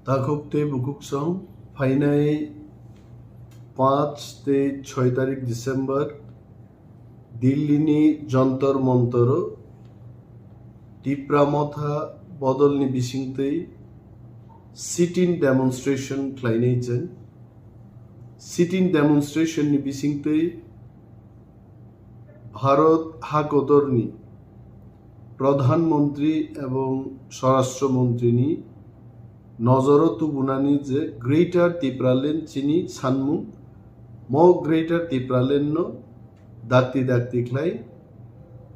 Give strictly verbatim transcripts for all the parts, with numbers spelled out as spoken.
Takhuk tei bukhuk song phainai panch tei choi tarik December Delhi ni Jantar Mantar o Tipra Motha bodol ni bisingtwi sit-in demonstration khlainai chwng. Sit-in demonstration ni bisingtwi Bharat ha kotorni Pradhan Mantri ebong Swarashtra Mantri ni nojoro tubunani je Greater Tipraland chini sanmung, mo Greater Tipraland no dakti dakti khlai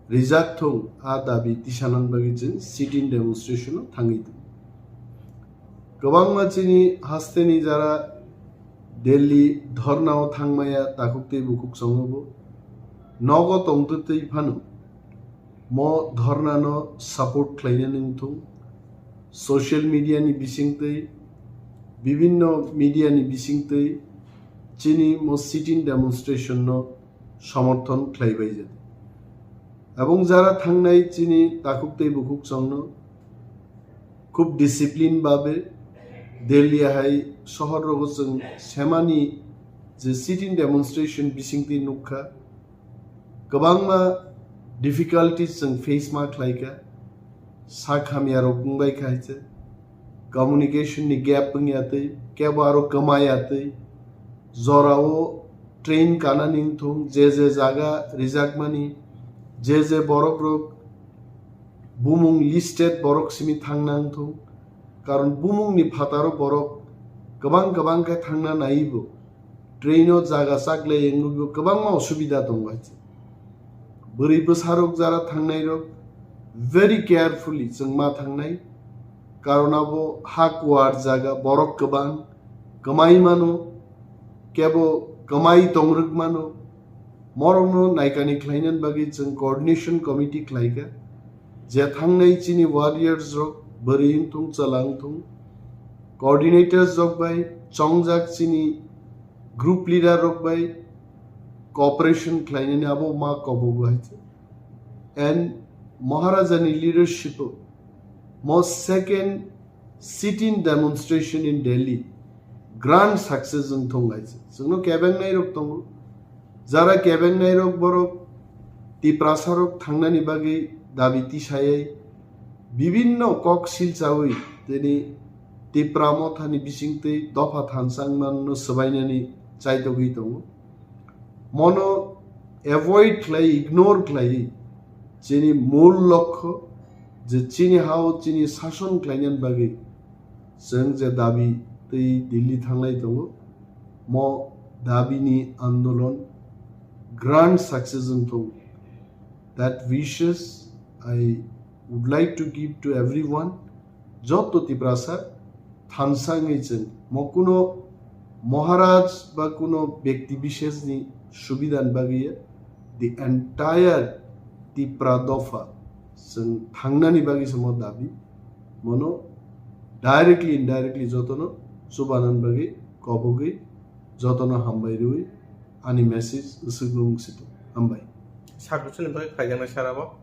rijak thung, a dabi tisanani bagwi chwng sit-in demonstration o thangwi tongo. Kwbangma chini hasteni jara Delhi dhorna o thangmaya takhuk tei bukhuk chongo bo nogo tongtwi twi phano mo dhorna no support khlainani wngthung. Social media ni bisingtwi, bibinno media ni bisingtwi chini mo sit-in demonstration no somorthon khlaibai jadi. Ebong jara thangnai chini takhuk tei bukhuk chongno khub discipline babe Delhi hai sohor rogo chwng semani je sit-in demonstration bisingtwi nukha, kwbangma difficulties chwng face ma khlaikha, sak hamya rok wngbai kha hai se, communication ni gap wngya twi, kebo aro kwmaya twi, jorao train kanani wngthung, je je jaga rijakmani, je je borok rok bumung listed borok simi thangna wngthung, karon bumung ni phataro borok kwbang kwbang khe thangna naibo, train o jaga chaklai wngwi bo kwbangma osubida tongo hai se. Bwrwi bwsarok jara thangnai rok very carefully chwng ma thangnai, karon abo ha kuar jaga borok kwbang kwmai mano, kebo kwmai tongrwk mano, morokno naikani khlainani bagwi chwng coordination committee khlaikha, je thangnai chini warriors rok bwrwi wngthung chwla wngthung, coordinators rok bai chongjak chini group leader rok bai cooperation khlainani abo ma kobogo hai se. And Maharaja ni leadership o mo second sit-in demonstration in Delhi grand success wngthung hai se. Chwngno kebengnai rok tongo. Jara kebengnai rok borok Tiprasa rok thangnani bagwi dabi tisayai bibinno kok silchawi tini Tipra Mothani bisingtwi dopha thansa wngmanno swbainani chaitogwi tongo. Mono avoid khlai, ignore khlai chini mul lokho je chini hao chini sason khlainani bagwi chwng je dabi twi Delhi thanglai tongo, mo dabi ni andolon grand success wngthung. That wishes I would like to give to everyone. Joto Tiprasa thansa wngwi chwng mo kuno Maharaj ba kuno bekti bishes ni subida ni bagwi ya, the entire Tipra dopha chwng thangnani bagwi se mo dabi. Mono directly, indirectly jotono chubanani bagwi kobogwi jotono hambai rwi ani message swkang sito. Hambai. Sak bwswkni bagwi khlaijaknai sara bo?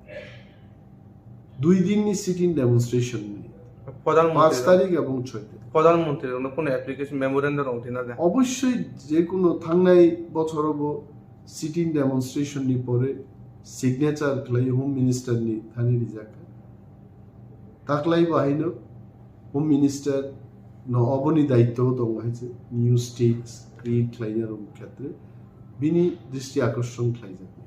Dui dinni sit-in demonstration ni. Pradhan Mantri Panch rok. Tarik ebong choi tarik. Pradhan Mantri rokno kuno application memorandum rok tina de? Obossoi je kuno thangnai bochoro bo sit-in demonstration ni pore signature khlai Home Minister ni thani rijak. Taklai bo haino Home Minister no oboni daityo tongo hai se new states create khlaina rok khetre bini dristi akorshon khlaijak.